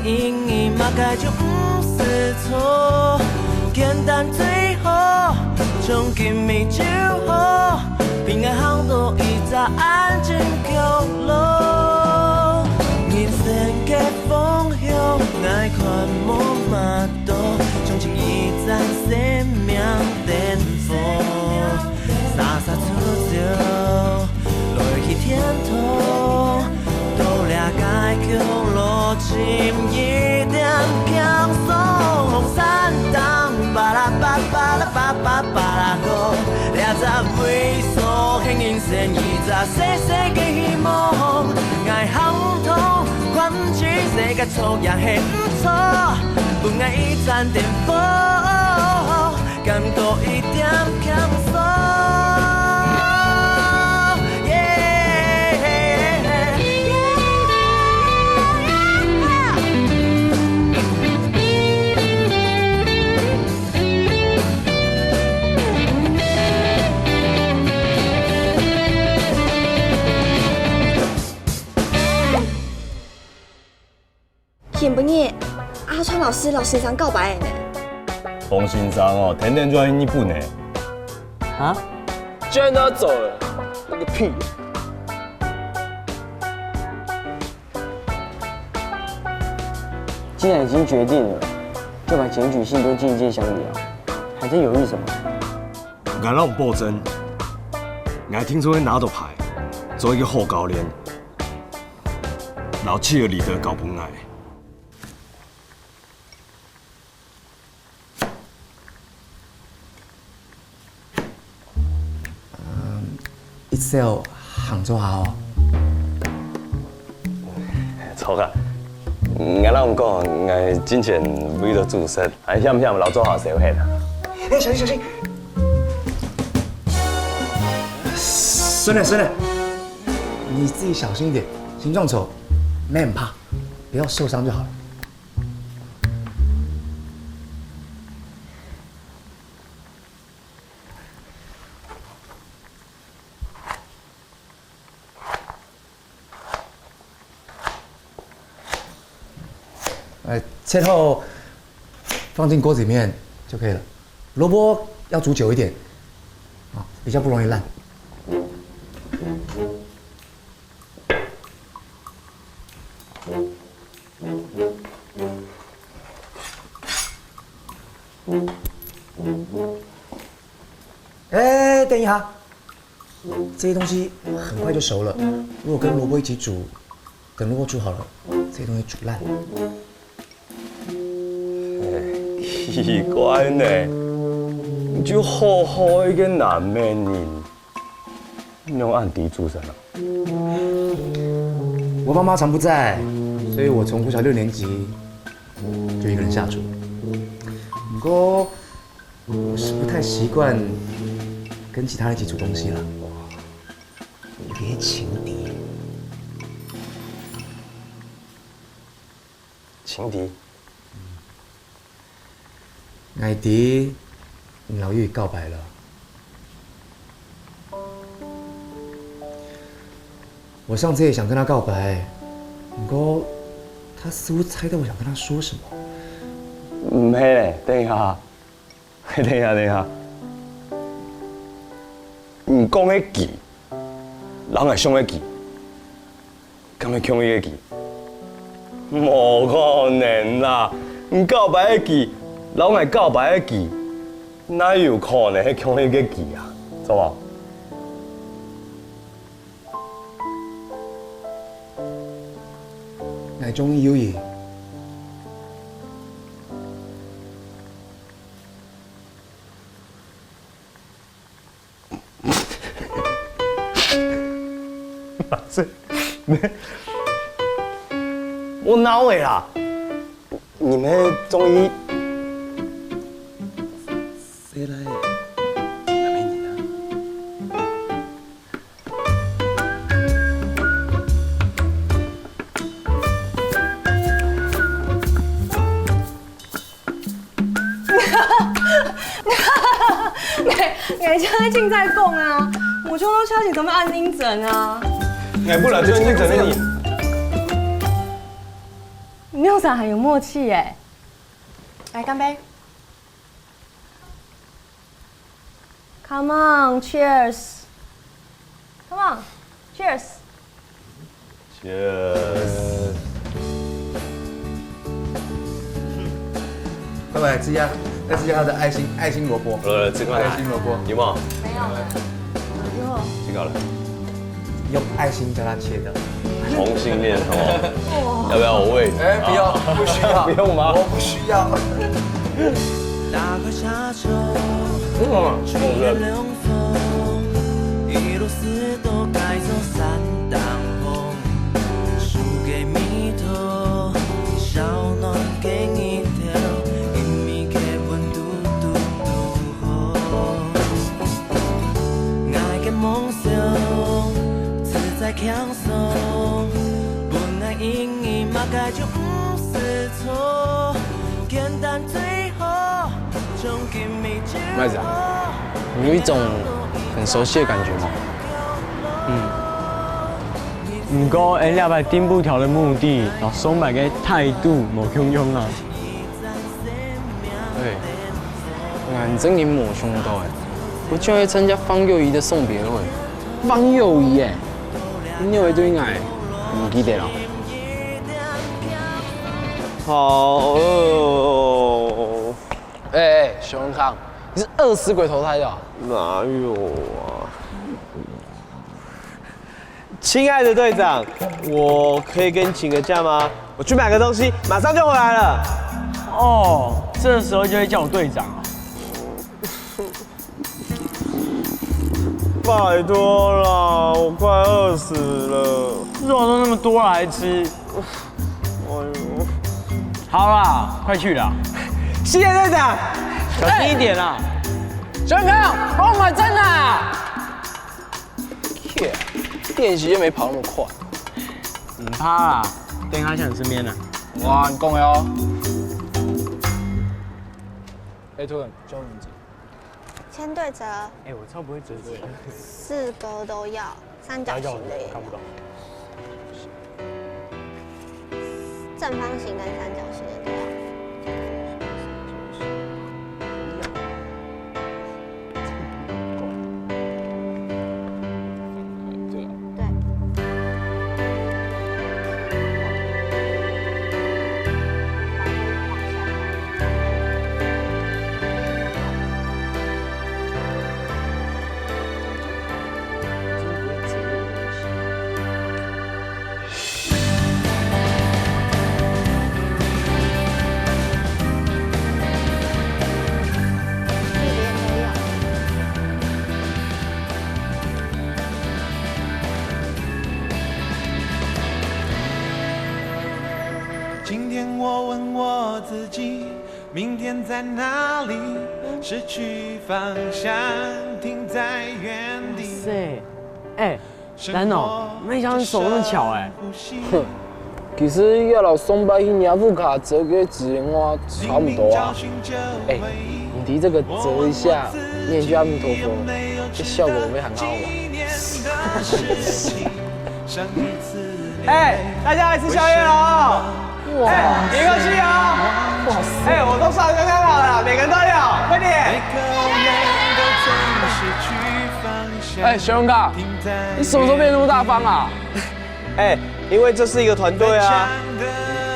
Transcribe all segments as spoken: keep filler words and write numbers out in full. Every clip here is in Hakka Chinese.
因為麼个就毋使錯，簡單最好，從今日就好，陪𠊎行到一隻安靜角落。人生个方向，𠊎看無麼多，從今一站生命顛簸。 沙沙出走，來去天堂，到這个角落尋一點輕鬆。山頂巴拉巴巴拉巴巴巴拉歌，這隻位所係人生一隻細細个希望。𠊎行毋通，看毋清世界錯也係毋錯，分𠊎一盞燈火。 感到一點輕鬆。前幾日，阿川老師摎先生告白了呢。同先生哦，天天就愛去日本呢。啊？既然他走了，那個屁！既然已經決定了，就把檢舉信都寄一寄鄉里啊，還在猶豫什麼？𠊎摎你保證，𠊎定著會拿著牌，做一個好教練。 摎cheerleader交分𠊎。嗯，一笑行做下哦。著啊，𠊎摎你講，𠊎進前為著煮食，還險險摎做下燒忒啊。哎，小心小心！順了順了，你自己小心一點，先撞著，沒很怕。 不要受傷就好了。哎，切好，放進鍋子裡面就可以了。蘿蔔要煮久一點，啊，比較不容易爛。 哎，等一下，這些東西很快就熟了，如果跟蘿蔔一起煮，等蘿蔔煮好了，這些東西煮爛。哎，奇怪呢，你就好好一個南美人， 你仰恁知煮食啊？我爸媽常不在，所以我從國小六年級就一個人下廚。不過，我是不太習慣跟其他人一起煮東西啦。有一些情敵。 情敵？𠊎知你摎玉告白了。我上次也想跟他告白，不過他似乎猜到我想跟他說什麼。毋係咧，等一下，等一下，等一下。你講个佢，摎𠊎想个佢， 敢會共一个佢？無可能啦！你告白个佢，摎𠊎告白个佢，哪有可能係共一个佢啊？著無？𠊎中意友誼。 這，我腦的啦！你們終於回來了。 𠊎，𠊎就係正在講啊，無就到車前做麼恁認真啊？𠊎本來就恁認真个呢。你有啥很有默契耶？来，干杯！Come on，cheers！Come on，cheers！Cheers！快来吃一下，再吃一下他的爱心爱心萝卜。来，来，这个来。爱心萝卜。有没有？没有。有。这个来。用爱心叫他切的。同性恋哦。要不要我喂你？哎，不要，不需要。不用吗？我不需要。打开车窗，嗯，好吃。一路四到改造三档红，树个蜜桃，小暖个日头，一米个温度嘟嘟好。 妹子啊，你有一种很熟悉的感觉吗？嗯。毋過，𠊎這擺訂布條个目的，摎上擺个態度無共樣啊。 哎，𠊎正經無想到哎，𠊎正愛參加方友誼个送別會。方友誼哎，你會對𠊎毋記得了？好餓哦。哎，哎，小永康，你是餓死鬼投胎的啊？哪有啊？ 亲爱的队长，我可以跟你请个假吗？我去买个东西，马上就回来了。哦，这时候就会叫我队长啊？拜托啦，我快饿死了。肉都那么多了还吃？哎呦，好啦，快去啦。谢谢队长。小心一点啦。小永康，帮我买单啊！ 切，练习又没跑那么快。毋怕啦，等下在你身边啦。哇，你讲的哦。哎，突然，叫名字。千对折，哎，我超不会折的。四格都要，三角形的也要。看不懂。 正方形跟三角形的都要。对。今天我问我自己，明天在哪里？失去方向，停在原地。哇塞，哎，丹哦，没想到你手那么巧哎。哼，其實也摎上擺去若屋下折个紙蓮花差不多啊。哎，你提這個折一下，念句阿彌陀佛，這效果會很好吧？哎，大家來吃宵夜了哦！哎，別客氣哦！哇塞！哎，我都算剛剛好了，每個人都有，快點！哎，小勇哥，你什麼時候變那麼大方啊？哎，因為這是一個團隊啊。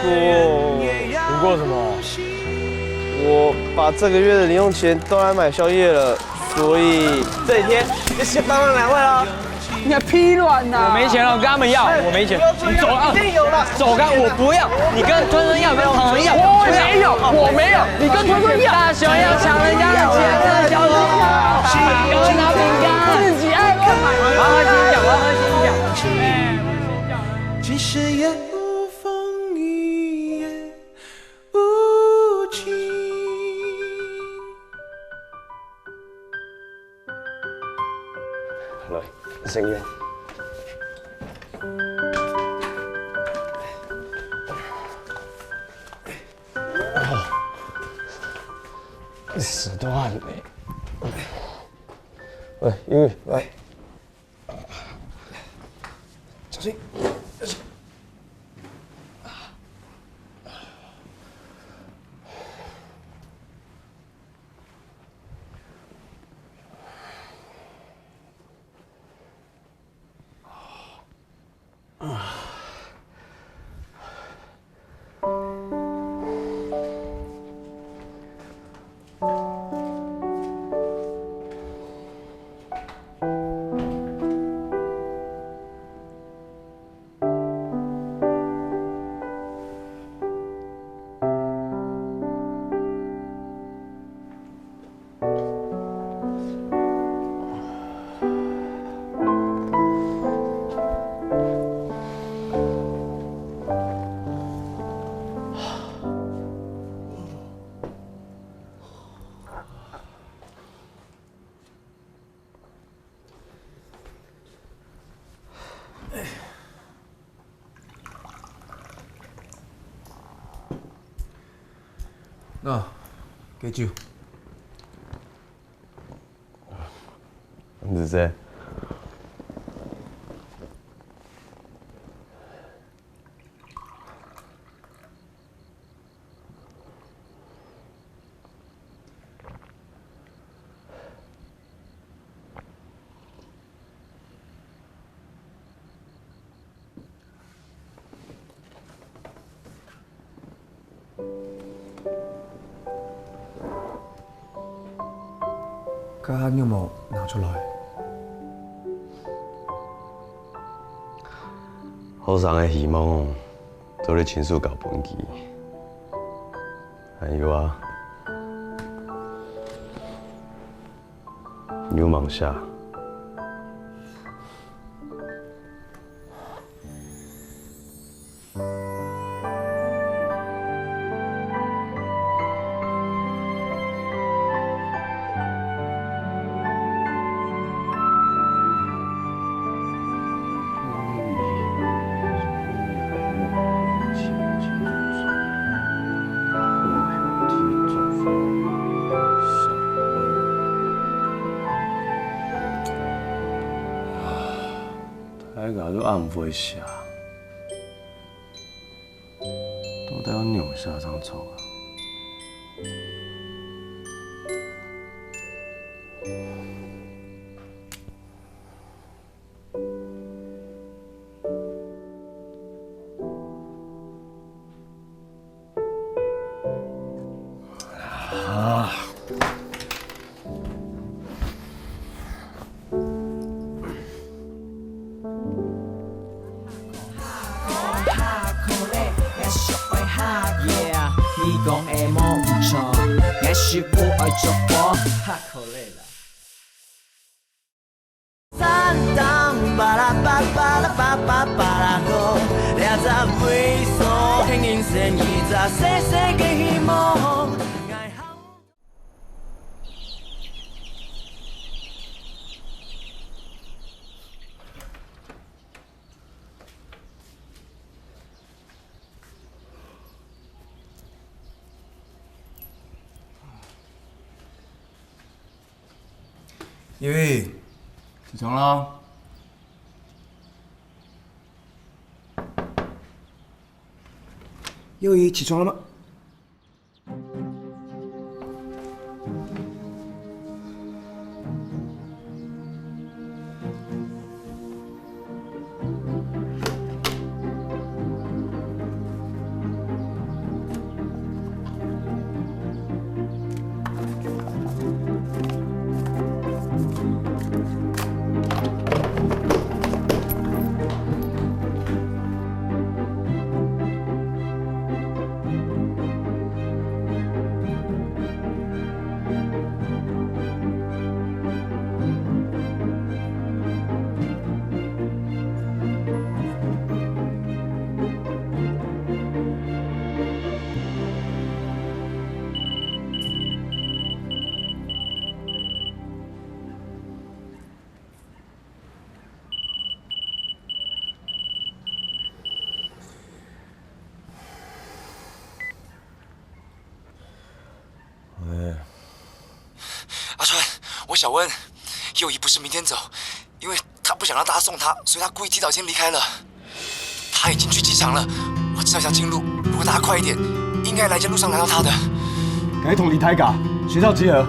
不過，不過什麼？我把這個月的零用錢都來買宵夜了，所以這幾天就先幫忙兩位了。 你還屁卵吶！我沒錢了，我跟他們要，我沒錢。你走啊！一定有的。走開，我不要。你跟吞吞要，跟唐人要。我沒有，我沒有，你跟吞吞要。大雄要搶人家的錢，真的小心。給我拿餅乾。自己愛亂買。我要喝鮮講，我要喝鮮講。其實也無風雨也無晴。 來，聲音。哦，屎都還沒。喂，英語，來。小心，小心。喏，該酒。毋使謝。 該仰無拿出來？後生个希望，做得親手交分佢。還有啊，你有吂寫？ 大家都恁會寫，到底愛仰寫正著啊？ Yeah，你講个無毋著，𠊎係毋愛捉摸。哈口令啦。山東巴拉巴巴拉巴巴巴拉歌，這隻位所，輕輕聲一隻細細个希望。 幼兒，起床了。幼兒，起床了嗎？ 喂。阿川，我小溫，幼兒不是明天走，因為他不想讓大家送他，所以他故意提早一天離開了。他已經去機場了，我知道一條近路，如果大家快一點，應該來得及路上拿到他的。趕緊同佢大家，學校集合。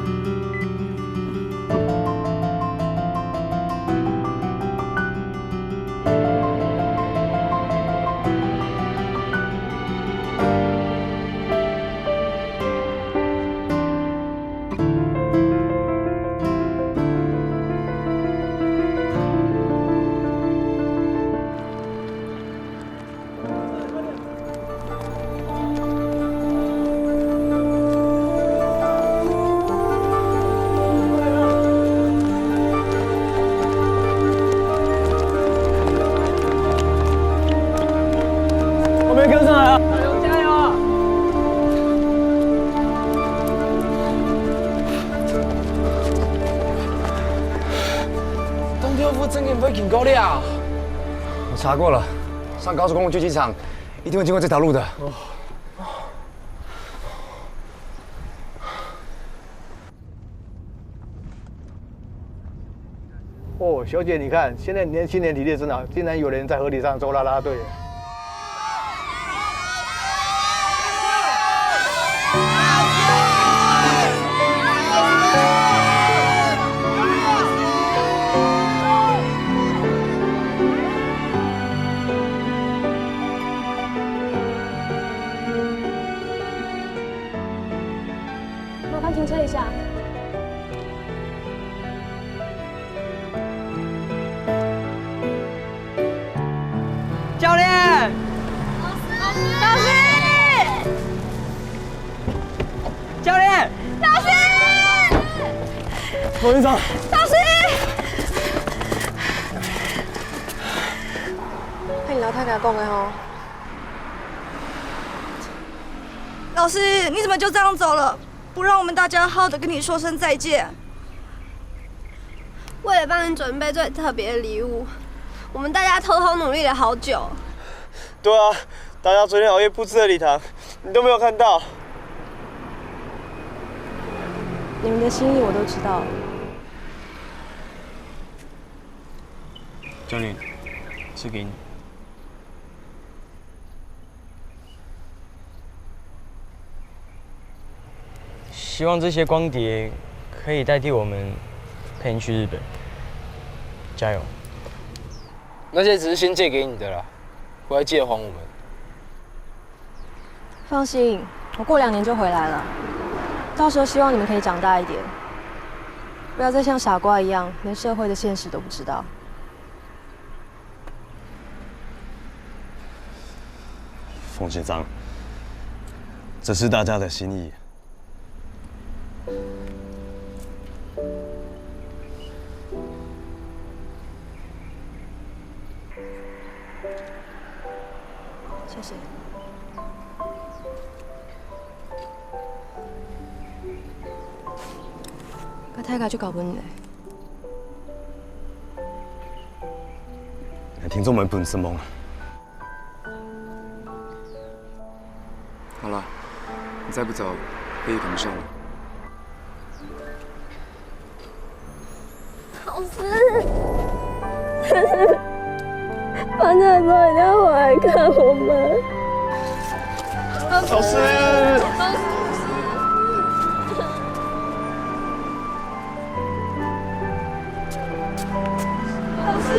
我們跟上來了。加油，加油！東條府正經毋會經過這啊！我查過了，上高速公路去機場，一定會經過這條路的。哦，小姐，你看，现在年轻人体力真好，竟然有人在河堤上做啦啦队。麻烦停车一下。 教练！老师！教练！老师！罗院长！老师！看你老太太讲的吼。老师，你怎么就这样走了？ 不让我们大家好好的跟你说声再见。为了帮你准备最特别的礼物，我们大家偷偷努力了好久。对啊，大家昨天熬夜布置的礼堂，你都没有看到。你们的心意我都知道了。教练，这给你。 希望这些光碟可以代替我们陪你去日本。加油！那些只是先借给你的啦，回来记得还我们。放心，我过两年就回来了，到时候希望你们可以长大一点，不要再像傻瓜一样，连社会的现实都不知道。 冯先生，这是大家的心意。谢谢。个大家就交分你了。听众们本身忙啊。 好了，你再不走，飞机赶不上了。老师，反正说一定要回来看我们。老师，老师，老师。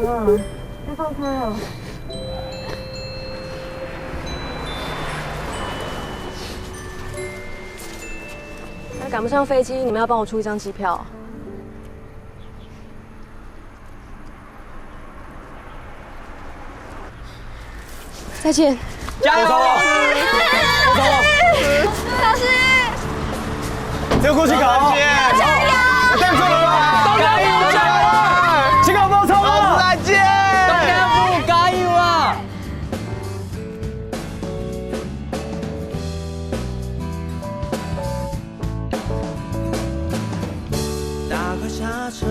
哇，要放开哦。那赶不上飞机，你们要帮我出一张机票。 再见。加油！老师，只有过去考。加油！带错了啦！加油！加油！去考报操啊！老师再见！大家加油啊！ 打开车窗，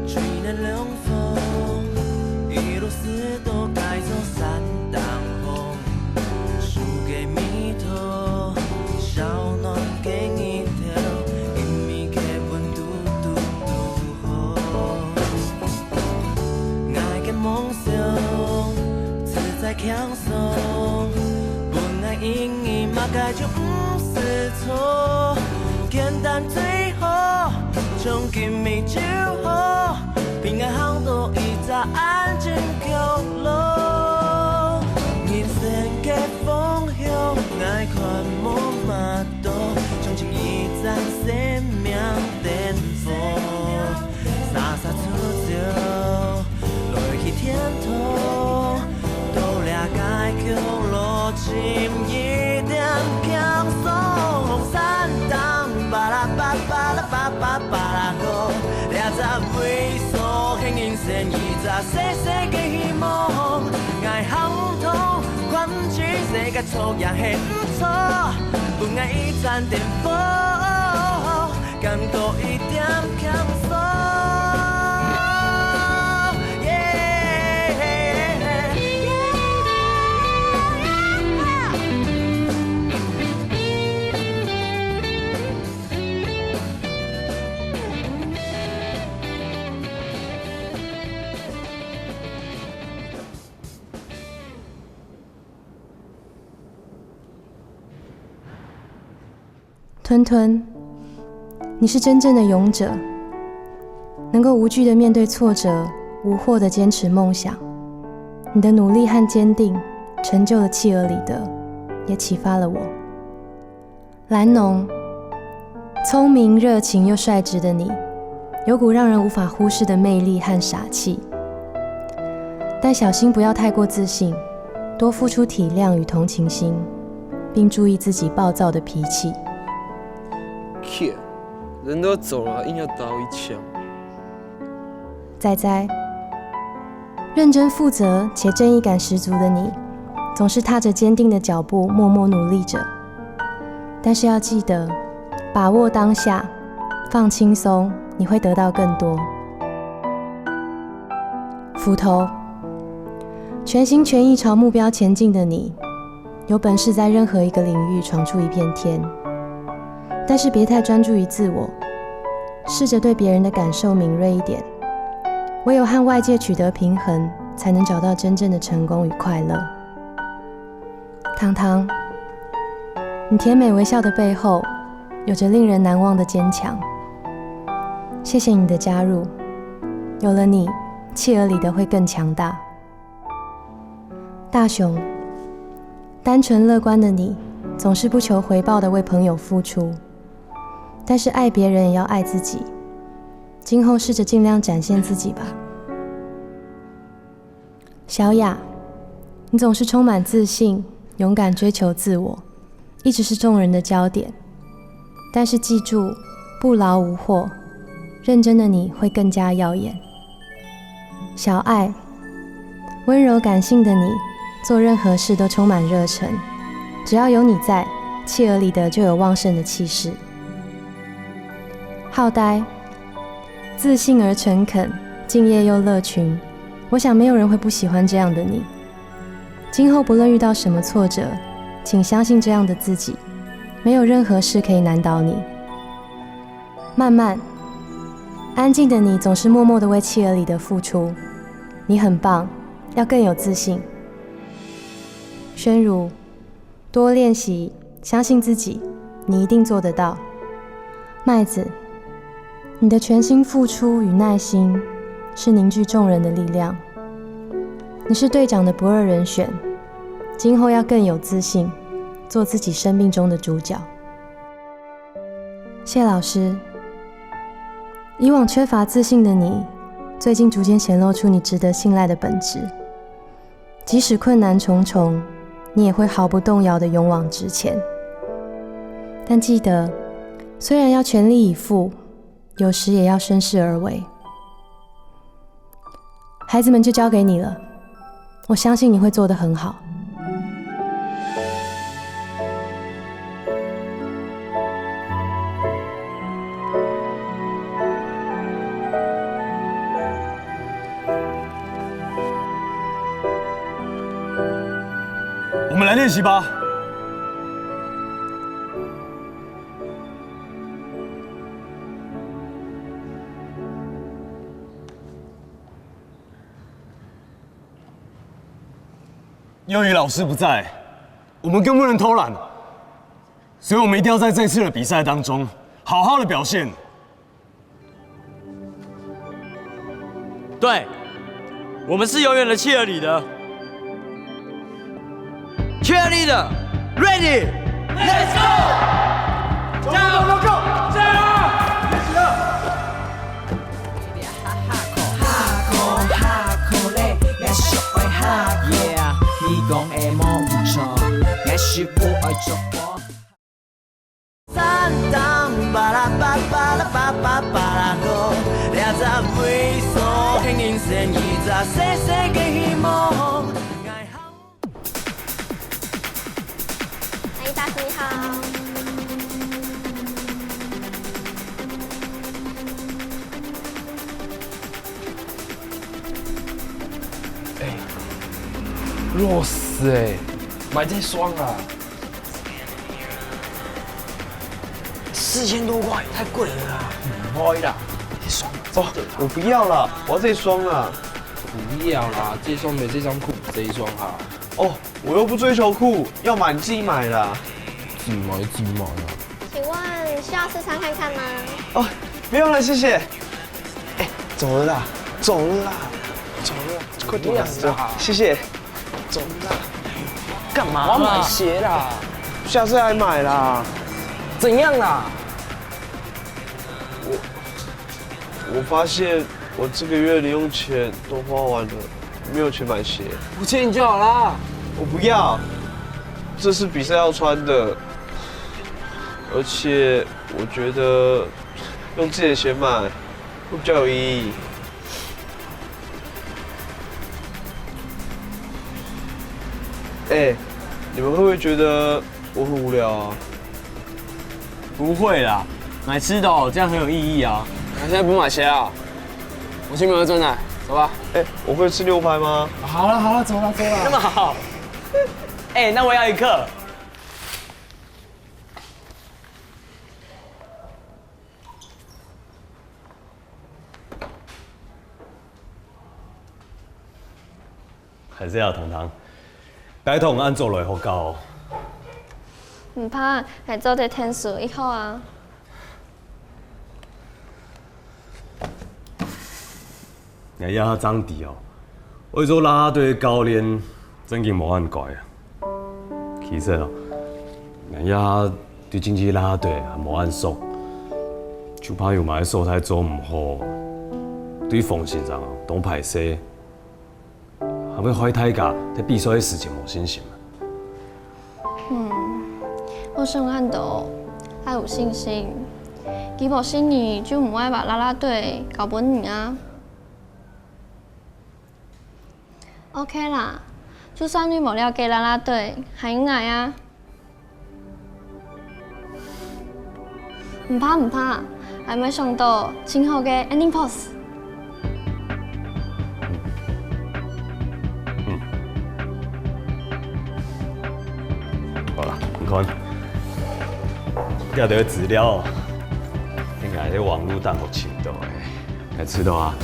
吹来冷风，一路四周改做山东风。树个暝头，烧暖个日头，一面个温度嘟嘟好。 𠊎个梦想自在輕鬆，分𠊎意義麼个就毋使錯，簡單最好，從今晡日就好，陪𠊎行到一隻安靜角落。人生个方向，𠊎看無麼多，從前一站生命巔峰。 沙沙出走，來去天堂，到這个角落，尋一點輕鬆。山東巴拉巴巴拉巴巴巴拉歌，這隻位所係人生一隻細細个希望。𠊎行毋通，看毋清世界錯也係毋錯，分𠊎一站巔峰。 感到一點輕鬆。耶！吞吞，你是真正的勇者，能够无惧的面对挫折，无惑的坚持梦想。你的努力和坚定，成就了契尔里德，也启发了我。兰农，聪明、热情又率直的你，有股让人无法忽视的魅力和傻气。但小心不要太过自信，多付出体谅与同情心，并注意自己暴躁的脾气。切，人都走了，硬要打我一枪。仔仔，认真负责且正义感十足的你，总是踏着坚定的脚步，默默努力着。但是要记得，把握当下，放轻松，你会得到更多。斧头，全心全意朝目标前进的你，有本事在任何一个领域闯出一片天，但是别太专注于自我，试着对别人的感受敏锐一点。唯有和外界取得平衡，才能找到真正的成功与快乐。糖糖，你甜美微笑的背后，有着令人难忘的坚强。谢谢你的加入，有了你，契尔里德会更强大。大熊，单纯乐观的你，总是不求回报的为朋友付出，但是爱别人也要爱自己。今后试着尽量展现自己吧。小雅，你总是充满自信，勇敢追求自我，一直是众人的焦点。但是记住，不劳无获，认真的你会更加耀眼。小爱，温柔感性的你，做任何事都充满热忱。只要有你在，契尔里德就有旺盛的气势。浩呆，自信而诚恳，敬业又乐群。我想没有人会不喜欢这样的你。今后不论遇到什么挫折，请相信这样的自己，没有任何事可以难倒你。曼曼，安静的你总是默默的为契尔里德付出，你很棒，要更有自信。宣如，多练习，相信自己，你一定做得到。麦子，你的全心付出与耐心，是凝聚众人的力量。你是队长的不二人选，今后要更有自信，做自己生命中的主角。谢老师，以往缺乏自信的你，最近逐渐显露出你值得信赖的本质。即使困难重重，你也会毫不动摇的勇往直前。但记得，虽然要全力以赴，有时也要顺势而为。孩子们就交给你了，我相信你会做得很好。我们来练习吧。由于老师不在，我们更不能偷懒，所以我们一定要在这次的比赛当中好好的表现。对，我们是永远的契尔里德。Cheerleader，ready，Let's go！加油，加油，加油！阿姨大叔你好。哎，弱死哎，买这双啊！四千多块，太贵了啦！不会啦，这双真的啦。我不要了，我要这双啊！不要啦，这双没这双裤，这一双好。哦，我又不追求酷，要买你自己买啦。自己买自己买啊。请问需要试穿看看吗？哦，不用了，谢谢。哎，走了啦，走了啦，走了啦，快点啦，走，谢谢。走了啦。干嘛啦？我要买鞋啦。下次再买啦。怎样啦？我我发现我这个月零用钱都花完了，没有钱买鞋。我借你就好啦。我不要，这是比赛要穿的，而且我觉得用自己的钱买会比较有意义。哎，你们会不会觉得我很无聊啊？不会啦，买吃的哦，这样很有意义啊。那现在不买鞋啊？我去买个蒸奶，走吧。哎，我可以吃牛排吗？好了好了，走了走了。那么好。哎，那我要一克。还是要糖糖，拜託恁做來好搞哦。毋怕，還做得天數一號啊。哎呀，張迪哦，愛做啦啦隊教練，正經無恁該啊。其實哦，哎呀，對競技啦啦隊還無恁熟，就怕有麼个所在做毋好，對方先生哦，當歹勢。 還會害大家在比賽个時節無信心啊。嗯，𠊎想恁多，愛有信心。佢無信你就毋會把啦啦隊交分你啊。OK啦，就算你無了解啦啦隊，還有𠊎啊。 毋怕毋怕，𠊎乜想到盡好个ending pose。嗯。好啦，你看，這兜資料，應該係網路頂好尋到个。 來，食到啊，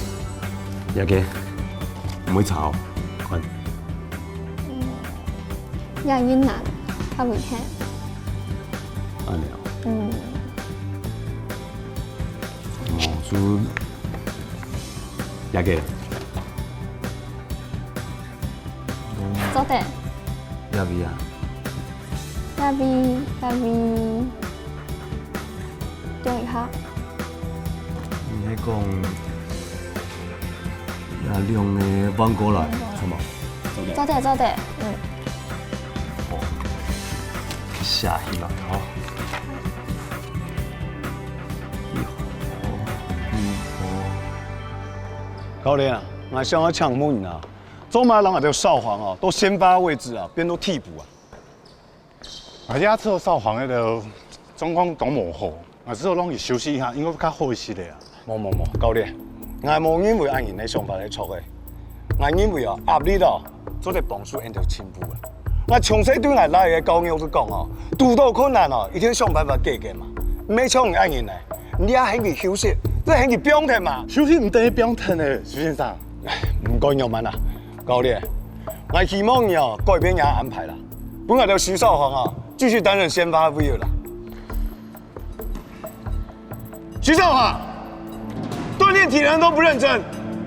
這个，毋會差哦，看。嗯，這个難，較危險。恁樣哦。嗯。哦，就這个。做得。這位啊。 這位，這位，對一下。你係講，這兩个彎過來，著無？做得，做得，嗯。好，寫起來吼。一號，二號。教練啊，𠊎想愛請問你啊，做麼个人𠊎兜少華哦，對先發位置啊，變到替補啊？ 𠊎這下知少華个狀況當無好，𠊎只好讓佢休息一下，應該較好一息个啊。無無無，教練，𠊎無認為恁樣个想法係著个。𠊎認為哦，壓力哦，做得幫助𠊎兜進步啊。𠊎從細對𠊎倈仔个教育就講哦，堵到困難哦，一定想辦法解決嘛。毋係像你恁樣呢，你這係你休息，這係你放忒嘛。休息毋等於放忒呢，徐先生。毋管仰般啊，教練，𠊎希望你哦，改變你个安排啦。 分𠊎兜徐少華啊，繼續擔任先發位置啦。徐少華，鍛鍊體能都不認真，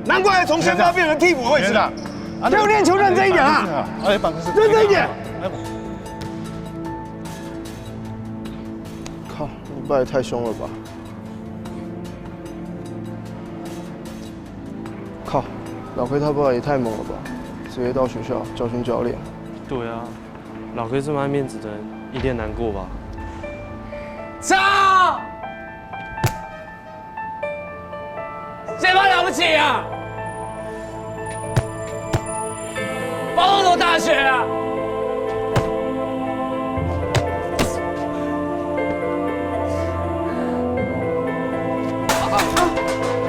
難怪從先發變成替補位置了。學長，啊，要練球認真一點啊！哎，辦公室，認真一點。靠，你爸也太兇了吧！靠，老K他爸也太猛了吧！直接到學校教訓教練。對啊， 老K這麼愛面子的人，一定難過吧？操！先發了不起啊！包那麼多大學啊！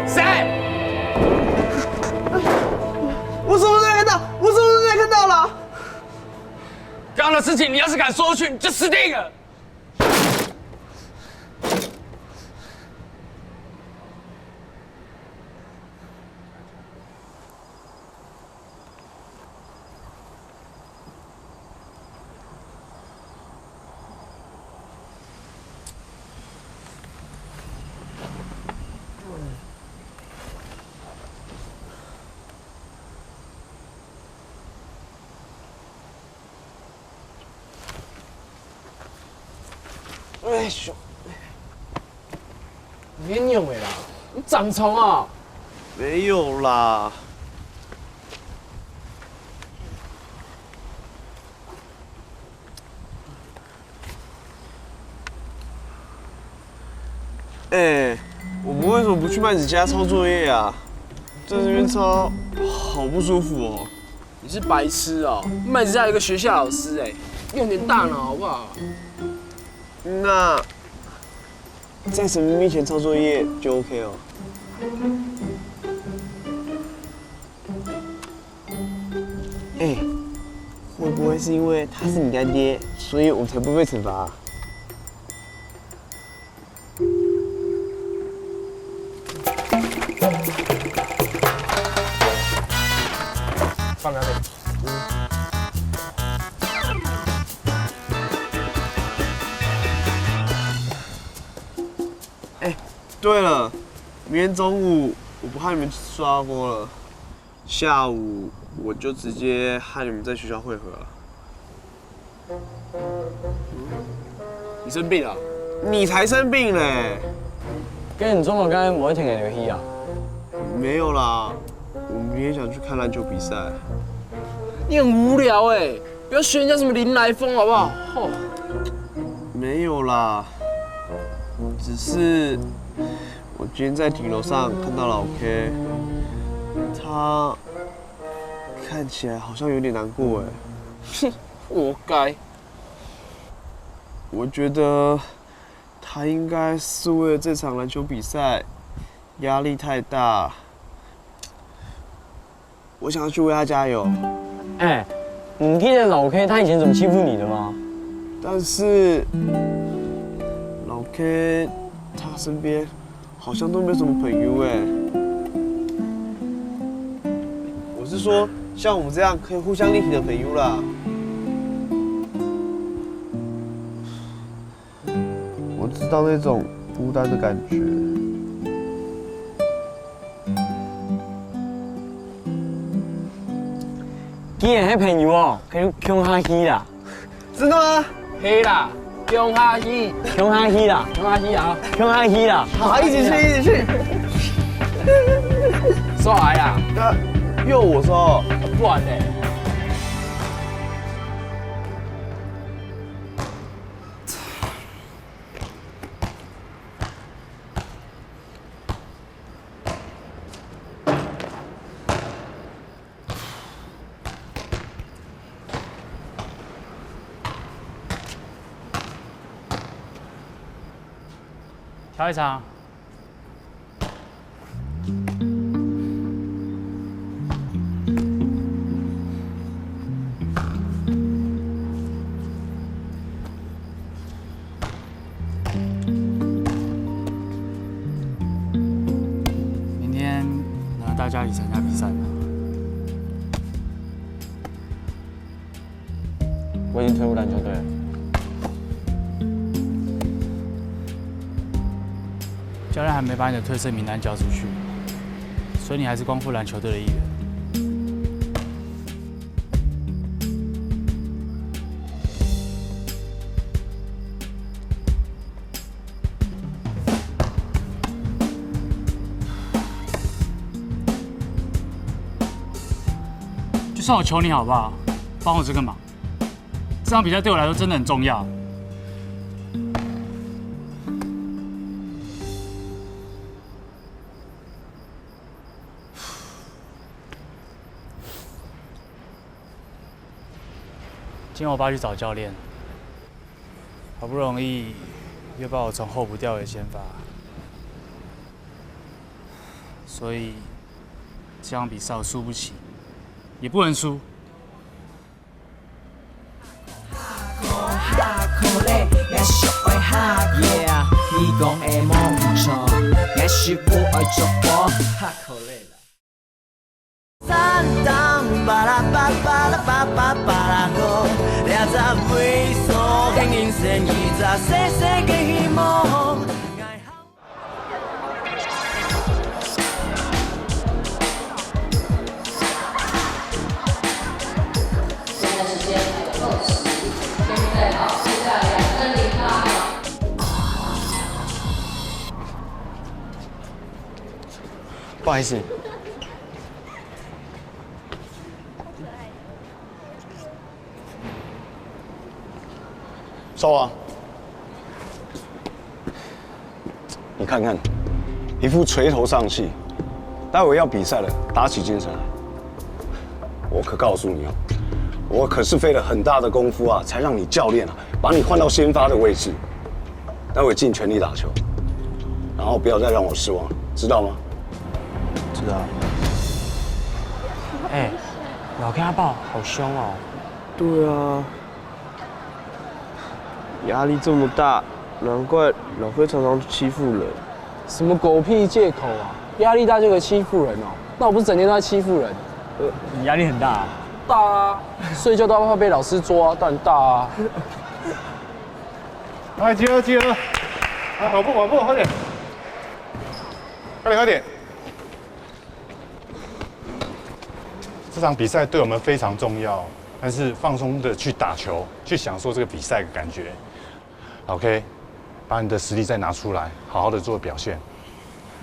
誰？我什麼都沒看到，我什麼都沒看到了。 剛剛的事情，你要是敢說出去，你就死定了。你仰會啦？你長蟲哦？沒有啦。哎，我們為什麼不去麥子家抄作業啊？在這邊抄，好不舒服哦。你是白痴哦？麥子家有一個學校老師哎，用點大腦好不好？那在神明面前抄作業就 OK 哦。哎，會不會是因為他是你乾爹，所以我們才不會被懲罰啊？放那邊。 哎，對了，明天中午我不和你們去吃火鍋了，下午我就直接和你們在學校會合了。你生病了？你才生病嘞！該你中午敢無愛跈𠊎兜去啊？沒有啦，我明天想去看籃球比賽。你很無聊哎，不要學人家什麼林來瘋好不好？吼。沒有啦，只是我今天在頂樓上看到老K，他看起來好像有點難過哎。哼，活該。我覺得他應該是為了這場籃球比賽壓力太大，我想要去為他加油。哎，你記得老K他以前怎麼欺負你的嗎？但是老K他身邊好像都沒什麼朋友哎。我是說，像我們這樣可以互相力挺的朋友啦。我知道那種孤單的感覺。 既然係朋友哦，該就共下去啦。真的嗎？係啦，共下去。共下去啦。共下去啊。共下去啦。好，一起去，一起去。收來啦。那又我收。不然呢？跳一場。 明天能大家一起參加比賽嗎？我已經退出籃球隊了。教練還沒把你的退賽名單交出去，所以你還是光復籃球隊的一員。 就算我求你好不好？幫我這個忙，這場比賽對我來說真的很重要。 今天我爸去找教練，好不容易又把我從候補調為先發，所以這場比賽我輸不起，也不能輸。 现在时间还有二十，现在好，剩下两分零八秒。不好意思。收啊。你看看，一副垂头丧气，待会要比赛了，打起精神来。我可告诉你哦，我可是费了很大的功夫啊，才让你教练啊，把你换到先发的位置。待会尽全力打球，然后不要再让我失望，知道吗？知道。哎，老家暴好凶哦。对啊，压力这么大，难怪老哥常常欺负人。什么狗屁借口啊！压力大就可以欺负人哦？那我不是整天都在欺负人？你压力很大、啊。大啊，睡觉都要怕被老师抓，当然大啊。来，集合集合！啊，跑步跑步，快点！快点快点！这场比赛对我们非常重要，但是放松的去打球，去享受这个比赛的感觉。OK，把你的实力再拿出来，好好的做表现。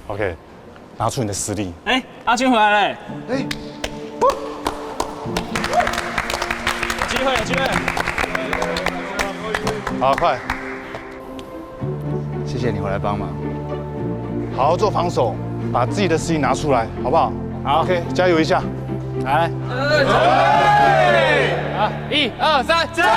OK，拿出你的实力。哎，阿军回来嘞！哎，有机会，有机会。好，快！谢谢你回来帮忙。好好做防守，把自己的实力拿出来，好不好？好，OK，加油一下。来，好，一二三，加油！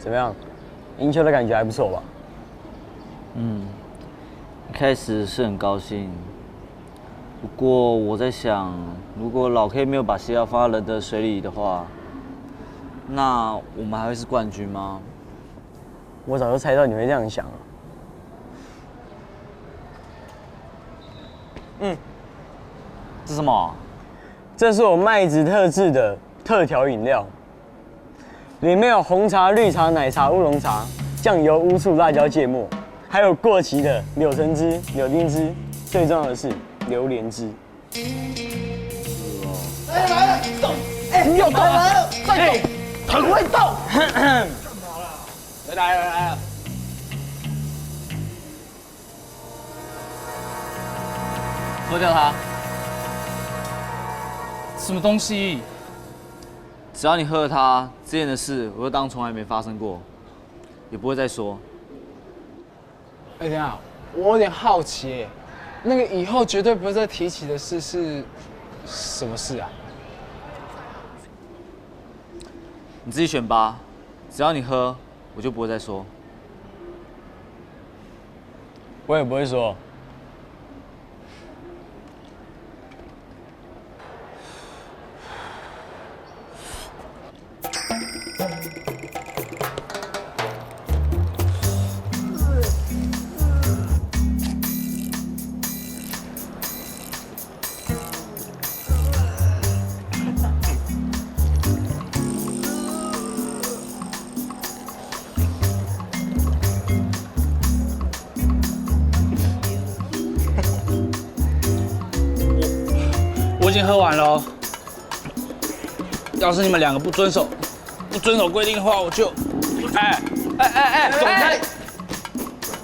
怎么样？赢球的感觉还不错吧？嗯，一开始是很高兴，不过我在想，如果老 K 没有把西瓜放到冷的水里的话，那我们还会是冠军吗？我早就猜到你会这样想了。嗯，这是什么？这是我麦子特制的特调饮料，里面有红茶、绿茶、奶茶、乌龙茶、酱油、乌醋、辣椒芥末，还有过期的柳橙汁、柳丁汁，最重要的是榴莲汁。哎，来了，动！哎，不要动！来了，再动！很会动！来了来了来了，喝掉它。什么东西？只要你喝了它，之前的事我就当从来没发生过，也不会再说。哎，等一下，我有点好奇耶，那个以后绝对不会再提起的事是什么事啊？你自己选吧，只要你喝，我就不会再说。我也不会说。我已经喝完了。要是你们两个不遵守不遵守规定的话，我就……哎哎哎哎，走开！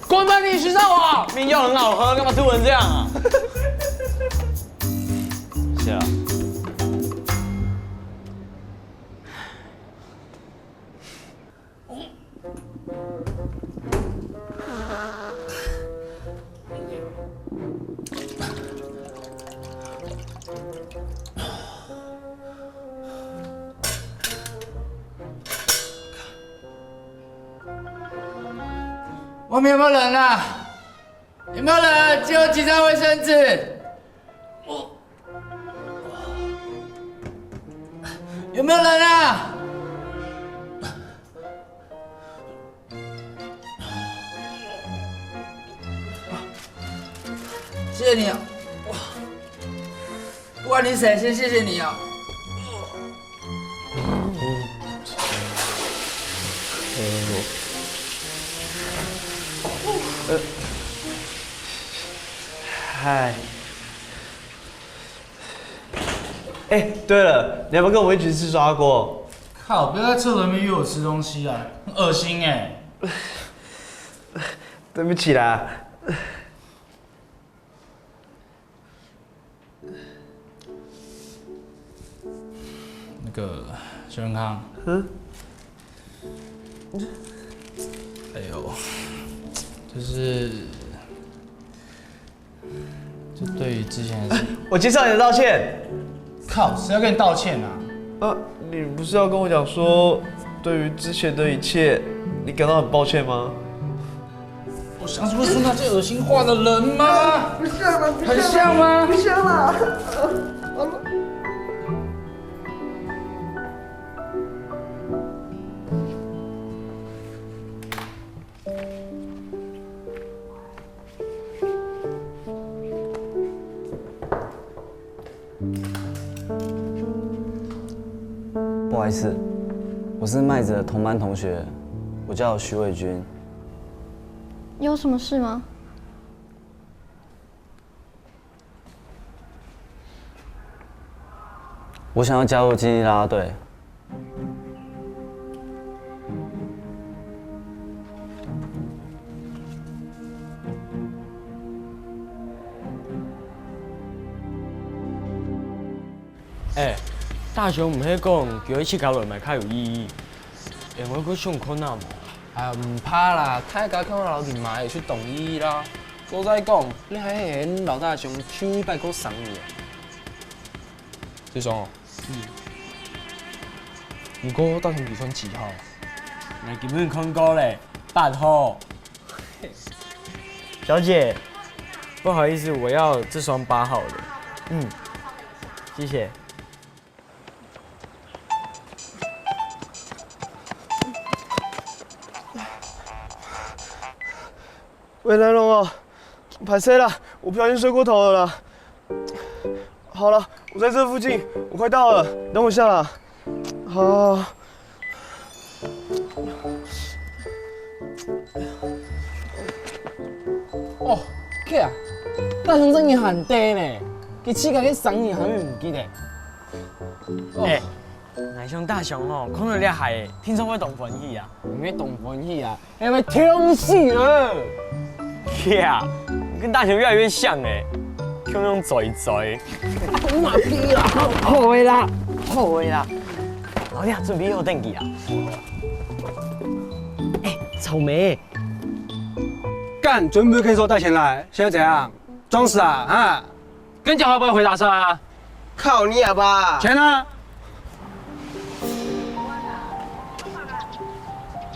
滚吧你，徐少华！饮料很好喝，干嘛吐成这样啊？谢了。外面有没有人啊？有没有人？借我几张卫生纸。有没有人啊？谢谢你啊。不管你是谁，先谢谢你啊。嗨。哎，对了，你要不要跟我们一起吃刷锅？靠，不要在厕所里面约我吃东西啊，很恶心哎。对不起啦。那个，邱文康。嗯。哎呦，就是，就对于之前的事，我介绍你的道歉。靠，谁要跟你道歉啊？啊，你不是要跟我讲说，对于之前的一切，你感到很抱歉吗？我像是会说那些恶心话的人吗？不像了，很像吗？不像了。不好意思，我是麦子的同班同学，我叫徐伟军。有什么事吗？我想要加入竞技啦啦队。哎，大雄毋係講叫佢自家來買較有意義，會毋會過傷困難無？哎呀，毋怕啦，大家看到老弟買就同意啦。所以講，你還係老大雄求一擺過生日。志松哦，嗯，你過大雄比穿幾號？你根本看過咧，八號。小姐，不好意思，我要这双八号的。嗯，谢谢。喂，南龙哦，歹势啦，我不小心睡过头了啦。好了，我在这附近，我快到了，等我一下啦。好。哦，去啊！大雄真个很呆呢，佢自家个生日还没唔记得。哎，𠊎想大雄哦，看到這下，定著會當歡喜啊。毋會當歡喜啊， 因為痛死了。Yeah，跟大雄越来越像哎，就那种嘴嘴。我马屁啦，好个啦，好个啦。老弟啊，準備好等佢啊。哎，草莓，幹，昨天不是跟你说带钱来，现在怎样？装死啊？啊？跟讲话不会回答是吧？靠你啊吧！钱呢？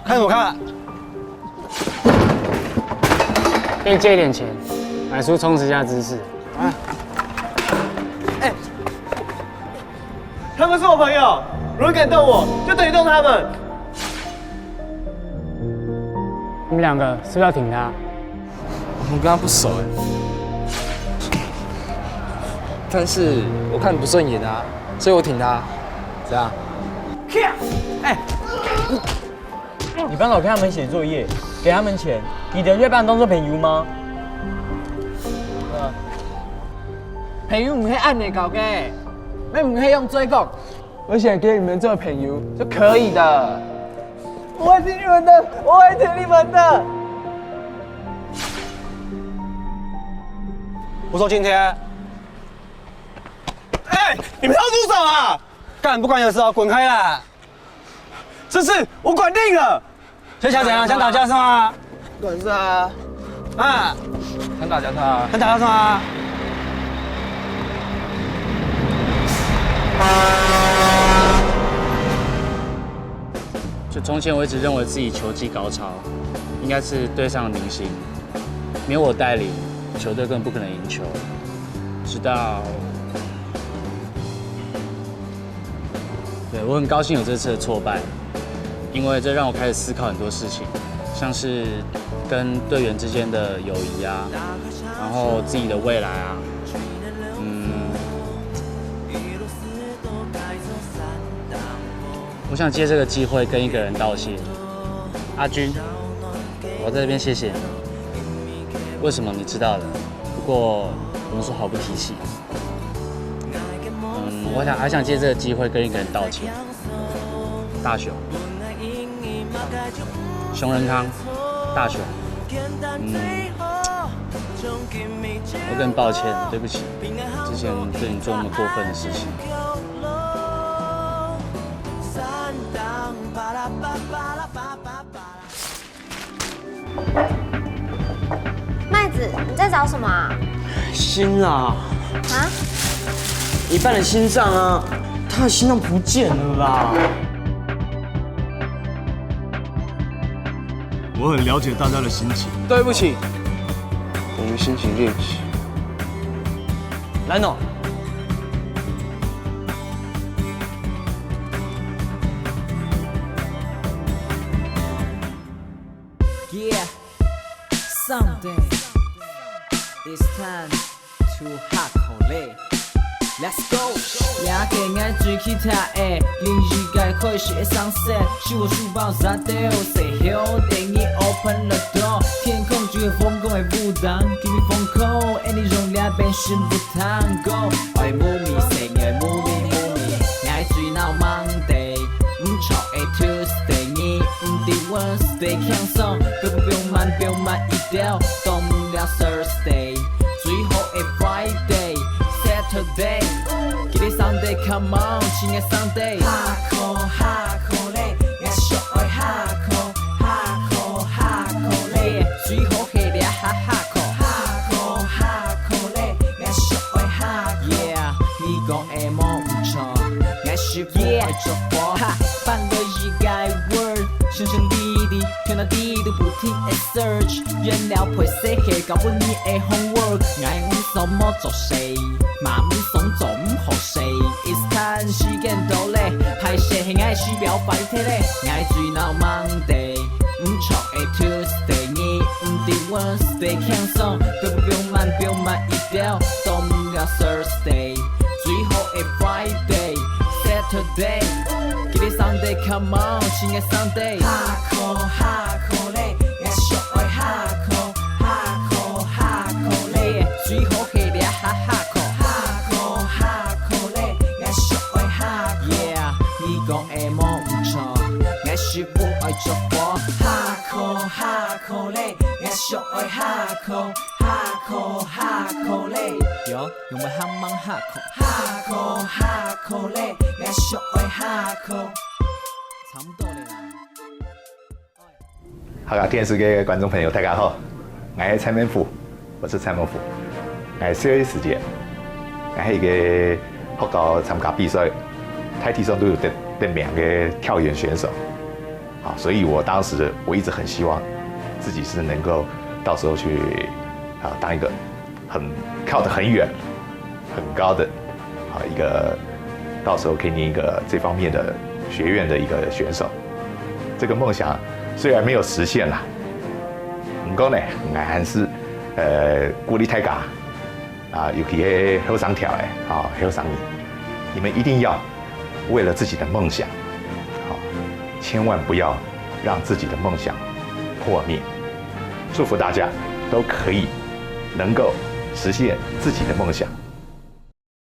看什么看？跟你借一点钱，买书充实一下知识。他们是我朋友，有人敢动我，就等于动他们。你们两个是不是要挺他？我跟他不熟哎，但是我看你不顺眼啊，所以我挺他，怎样？哎，你帮老弟他们写作业，给他们钱，你的月半当做朋友吗？朋友毋係恁樣搞个，你毋係用嘴講，我想跟你们做朋友就可以的。我会听你们的，我会听你们的。我说今天，哎，你们要住手啊！干，不关你的事啊，滚开啦！这事我管定了。现在想怎样？想打架是吗？管事啊！啊，想打架是吗？想打架是吗？就从前我一直认为自己球技高超，应该是队上的明星，没有我带领，球队根本不可能赢球。直到，对，我很高兴有这次的挫败，因为这让我开始思考很多事情，像是跟队员之间的友谊啊，然后自己的未来啊，嗯。 我想借这个机会跟一个人道谢，阿军，我在这边谢谢你。为什么你知道了？不过我们说好不提起。嗯，我想还想借这个机会跟一个人道歉，大雄，熊仁康，大雄，嗯，我跟你抱歉，对不起，之前对你做那么过分的事情。 麦子，你在找什么啊？心啊，啊？一半的心脏啊，他的心脏不见了啦。我很了解大家的心情。对不起，我们心情练习。来喏， Yeah, someday it's time to hardcore. Let's go. 夜景个水起塔个，另一个开始个 sunset，是我书包rattle，say hello，等你 open the door，天空就有风光个舞蹈，give me phone call，and你容量变成不tango。爱 move me，say 爱 move me，move me，爱最闹忙个。 毋错个 Tuesday，你毋知Wednesday輕鬆，根本不用慢，不用慢一點，動毋了 Thursday。最好个 Friday、Saturday，今日 Sunday，come on，今日 Sunday。Hardcore，hardcore咧，𠊎想愛 hardcore，hardcore，hardcore咧，最好个咧 hard hardcore。Hardcore，hardcore咧，𠊎想愛 hardcore。Yeah，你講个無毋錯，𠊎是 Yeah，哈，放落一个 word，順順利利，聽到地都不停个 sir。Church，原料配色係交分你个 homework。𠊎毋想無做事，嘛毋想做毋好事。It's time時間到咧，歹勢係𠊎時表壞忒咧。𠊎最惱Monday，毋著个Tuesday，你毋知Wednesday輕鬆，不用慢，不用慢一點，到毋了Thursday。 最好个Friday、Saturday，今日Sunday，come on，新个Sunday。下課下課咧，𠊎想愛下課，下課下課咧，最好係這下下課。下課下課咧，𠊎想愛下課。Yeah，你講个無毋著，𠊎係毋愛做過。下課下課咧，𠊎想愛下課，下課下課咧。有，有無還吂下課？ 下課下課咧，𠊎想愛下課。差毋多咧啦。客家電視个觀眾朋友，大家好，𠊎係蔡孟福，我是蔡孟福。𠊎細个時節，𠊎係一個學校參加比賽，大體上都有得得名个跳遠選手。啊，所以我當時我一直很希望自己是能夠到時候去啊當一個很跳得很遠、很高的啊一個，到時候可以念一個這方面的學院的一個選手。這個夢想雖然沒有實現啦，毋過呢，𠊎還是呃鼓勵大家啊，尤其係後生條个啊，後生人，你們一定要為了自己的夢想，好，千萬不要讓自己的夢想破滅。祝福大家都可以能夠實現自己的夢想。